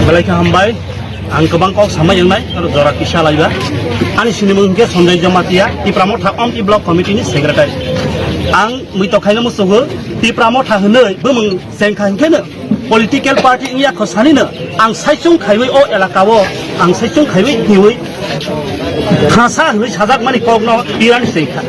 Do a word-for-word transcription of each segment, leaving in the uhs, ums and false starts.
Belai khe hambai, ang kwbang kok samai wngnai, aro jora kisa laiba. Ani sinimung hwnkhe Sanjay Jamatia, Tipra Motha Omti Block Committee ni Secretary. Ang mui tokhaino musugo, Tipra Motha hwnwi bumung chengkha hwnkhe no political party wngya kho sanino ang saichung khaiwi o elaka o ang saichung khaiwi hiwi thasa hwnwi sajakmani kokno tirani chengkha.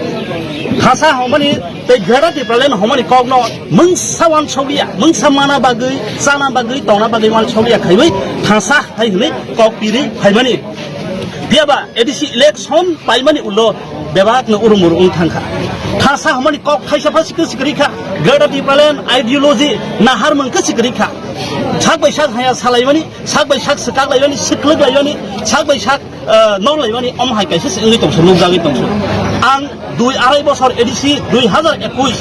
Thasa hwnmani tei Greater Tipraland hwnmani kokno mungsa wansokliya, mungsa mana bagwi, chana bagwi, tongna bagwi wansokliya khaiwi thasa hai hwnwi kok tiri phaimani. Phiya ba A D C election paimani ulo bebak no urung urung wng thangkha. Thasa hwnmani kok thaisa pha sikri sikri kha. Greater Tipraland ideology nahar mung khe sikri kha. Sak bai sak haya salaimani, sak bai sak swkak laimani, swklwk laimani, sak bai sak, eh, nok laimani, omo hai kaisa se wngwi tongso, nukjagwi tongso. Ang dui arai bosor A D C dui hazar ekush,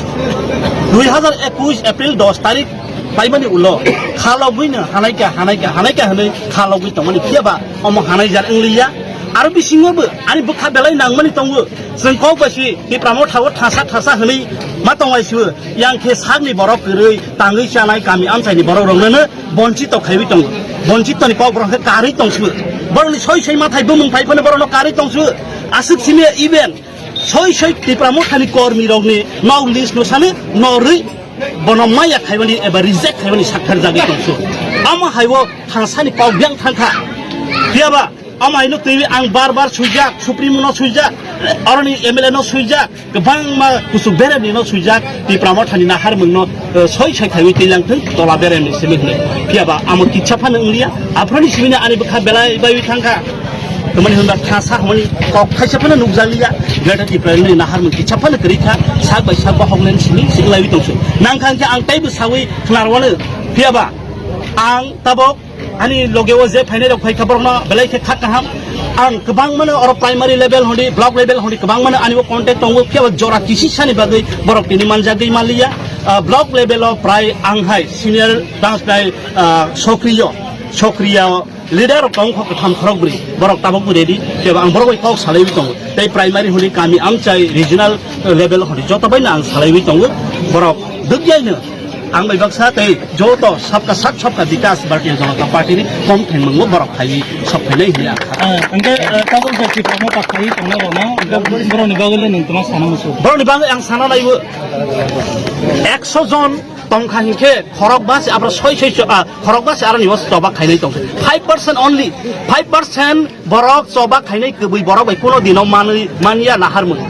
dui hazar ekush April dos tarik paimani ulo khalogwi no hanaikha, hanaikha, hanaikha hwnwi khalogwi tongmani, phiya ba omo hanaijar wngliya. Aro bisingo bo ani bwkha belai nangmani tongo. Chwng kok bai si Tipra Motha o thasa thasa hwnwi ma tongwai sibo. Yang khe sakni borok kwrwi tangwi chanai kami amchaini borok rokno no bonchito khaiwi tongo. Bonchito ni kok borok khe karwi tongsibo. Borokni soi soi mathai bumung phai phano borokno karwi tongsibo. Aswk simi even soi soi Tipra Mothani kormi rokni nok list no sani norwi bono maya khaimani eba reject khaimani sakthar jagwi tongso. Amo haibo thangsani kok biyang thangkha. Phiya ba amo haino twi ang bar bar suijak, Supremo no suijak, aroni M L A no suijak, kwbangma kusuk beremni no suijak, Tipra Mothani naharmung no, eh, soi soi khaiwi twi lang thung, tola beremni simi hwnwi. Phiya ba amo kitsa phano wngliya, aphuruni simi ani bwkha belai baiwi thangkha. Tamani hwnba thasa hwnmani kok thaisa phano nukjakliya, Greater Tipraland ni naharmung kitsa phano kwrwi kha, sak bai sak bohok len simi siklaiwi tongso. Nangkha hwnkhe ang teibo sawi khwnarwano, phiya ba ang tabok ani loge o je phainai rok phaikha borokno belai khe kha kaham. Ang kwbangmano oro primary level hwnwi, block level hwnwi kwbangmano ani o contact tongo, phiya ba jora kisisani bagwi borok tini manjagwi manliya. Ah, block level o prai ang hai senior tang prai, ah, sokriyo, sokriya leader rok tong kho kwtham khorok bwrwi, borok tabok bo ready, tei ang borok bai kok salaiwi tongo. Tei primary hwnwi kami amchai regional level hwnwi joto bai no ang salaiwi tongo. Borok dukjai no ang bai baksa tei joto sabka sath sabka bikas Bharatiya Janata Party ni kom thengmung bo borok phaiwi sok phainai hwnwi ang kha. Ah, hwnkhe, eh, tabuk je Tipra Motha phaiwi tongnai rok no, hwnkhe borok ni bagwi le nwng tma sana muchung? Borok ni bagwi ang sana naibo ekso jon tongkha hinkhe khorok basi abra soi soi cho-, ah, khorok basi aroni o choba khainai tongkha. Five percent only, five percent borok choba khainai kwbwi borok bai kuno dino manwi manya naharmung.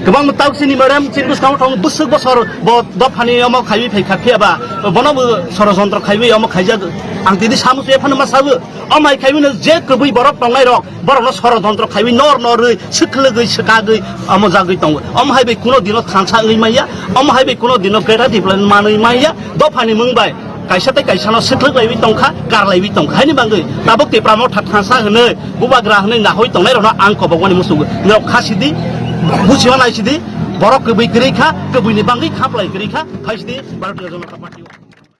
Kwbang mwtauk chini madam chini bwskango thong bwswk bosor bo dophani omo khaiwi phaikha phiya ba bono bo sorojontro khaiwi omo khaijak. Ang tini samusu ephano ma sabu. Omo hai khaiwi no je kwbwi borok tongnai rok, borok no sorojontro khaiwi nor norwi, swkhlwgwi, swkagwi, omo jagwi tongo. Omo hai bai kuno dino thansa wngwi manya, omo hai bai kuno dino Greater Tipraland manwi manya, dophani mung bai kaisa tei kaisa no swkhlwk laiwi tongkha, kar laiwi tongkha. Haini bagwi tabuk Tipra Motha thansa hwnwi, bubagra hwnwi nahoi tongnai rokno ang kobokmani muchungo. Norok kha sidi, buchima nai sidi, borok kwbwi kwrwi kha, kwbwini bagwi khaplai kwrwi kha, phai sidi Bharatiya Janata Party.